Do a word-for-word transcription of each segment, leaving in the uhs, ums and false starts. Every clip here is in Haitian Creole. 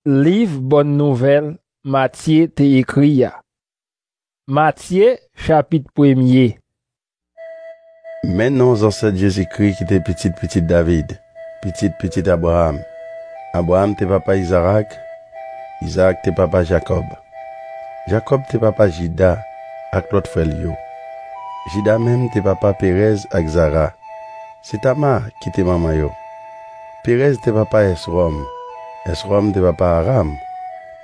Liv Bòn Nouvèl Matye te ekri a. Matye, chapit premye. Men non zansèt Jezikri ki te pitit pitit David, pitit pitit Abraram. Abraram te papa Izarak, Izarak te papa Jakòb. Jakòb te papa Jida ak lòt frè l yo. Jida menm te papa Perèz ak Zara. Se Tama ki te manman yo. Perèz te papa Èswòm. Èswòm te papa Aram.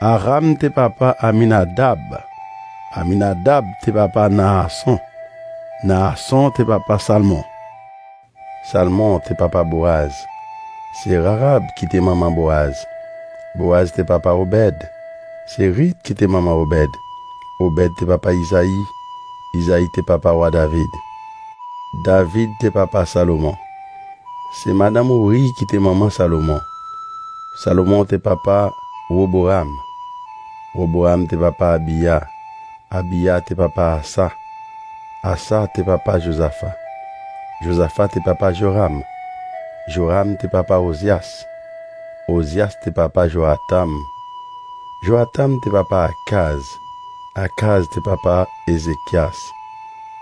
Aram te papa Aminadab. Aminadab te papa Naason. Naason te papa Salmon. Salmon te papa Boaz. Se Rahab ki te manman Boaz. Boaz te papa Obèd. Se Rit ki te manman Obèd. Obèd te papa Izayi. Izayi te papa wa David. David te papa Salomon. Se madanm Ouri ki te manman Salomon. Salomon te papa Woboram. Woboram te papa Abiya. Abiya te papa Asa. Asa te papa Jozafa. Jozafa te papa Joram. Joram te papa Ozyas. Ozyas te papa Joatam. Joatam te papa Akaz. Akaz te papa Ezekyas.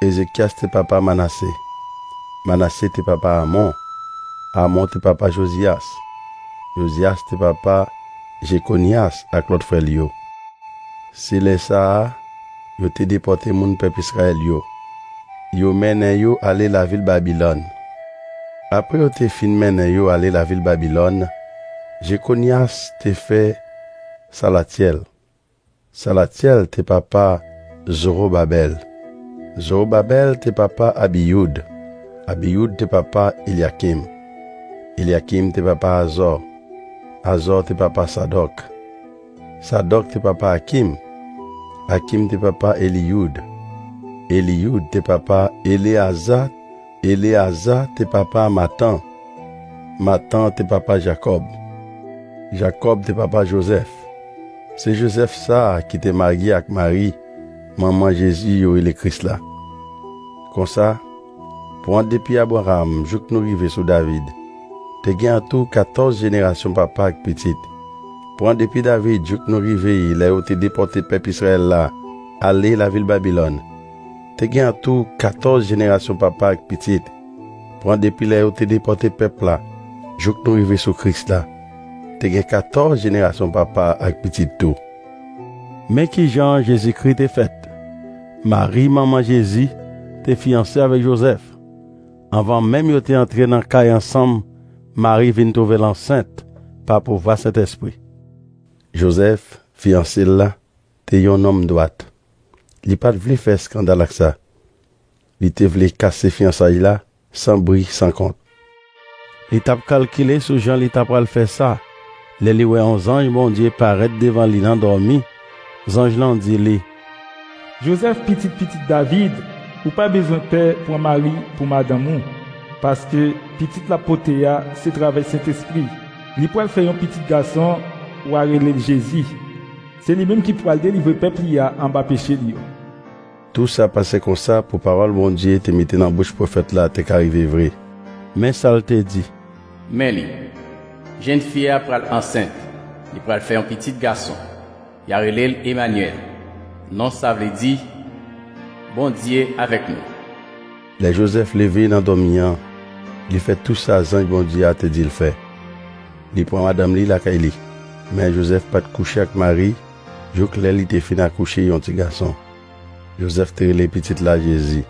Ezekyas te papa Manase. Manase te papa Amon. Amon te papa Jozyas. Jozyas te papa Jekonyas ak lòt frè l yo. Se lè sa a, yo te depòte moun pèp Izrayèl yo. Yo mennen yo ale lavil Babilòn. Apre yo te fin mennen yo ale lavil Babilòn, Jekonyas te fè Salatyèl. Salatyèl te papa Zowobabèl. Zowobabèl te papa Abiyoud. Abiyoud te papa Elyakim. Elyakim te papa Azò. Azò te papa Sadòk. Sadòk te papa Akim. Akim te papa Eliyoud. Eliyoud te papa Eleaza. Eleaza te papa Matan. Matan te papa Jakòb. Jakòb te papa Jozèf. Se Jozèf sa a ki te marye ak Mari, manman Jezi yo rele Kris la. Konsa, pran depi Abraram jouk nou rive sou David, te gen antou katòz jenerasyon papa ak pitit. Pran depi David jouk nou rive lè yo te depòte pèp Izrayèl la ale lavil Babilòn, te gen antou katòz jenerasyon papa ak pitit. Pran depi lè yo te depòte pèp la jouk nou rive sou Kris la, te gen katòz jenerasyon papa ak pitit tou. Men ki jan Jezikri te fèt. Mari, manman Jezi, te fiyanse avèk Jozèf. Anvan menm yo te antre nan kay ansanm, Mari vin twouve l ansent pa pouvwa Sentespri. Jozèf, fiyanse l la, te yon nonm dwat. Li pa t vle fè eskandal ak sa. Li te vle kase fiyansay la san bri, san kont. Li t ap kalkile sou jan li ta pral fè sa, lè li wè yon zanj Bondye parèt devan li nan dòmi. Zanj lan di li: Jozèf, pitit pitit David, ou pa bezwen pè pran Mari pou madanm ou, paske pitit l ap pote a se travèy Sentespri. Li pral fè yon pitit gason, w a rele l Jezi. Se li menm ki pral delivre pèp li a anba peche l yo. Tou sa pase konsa pou pawòl Bondye te mete nan bouch pwofèt la te ka rive vre. Men sa l te di: Men li, jennfi a pral ansent, li pral fè yon pitit gason. Y a rele l Emanyèl. Non sa vle di: Bondye avèk nou. Lè Jozèf leve nan dòmi an, li fè tou sa zanj Bondye a te di l fè. Li pran madanm li lakay li. Men Jozèf pa t kouche ak Mari jouk lè li te fin akouche yon ti gason. Jozèf te rele pitit la Jezi.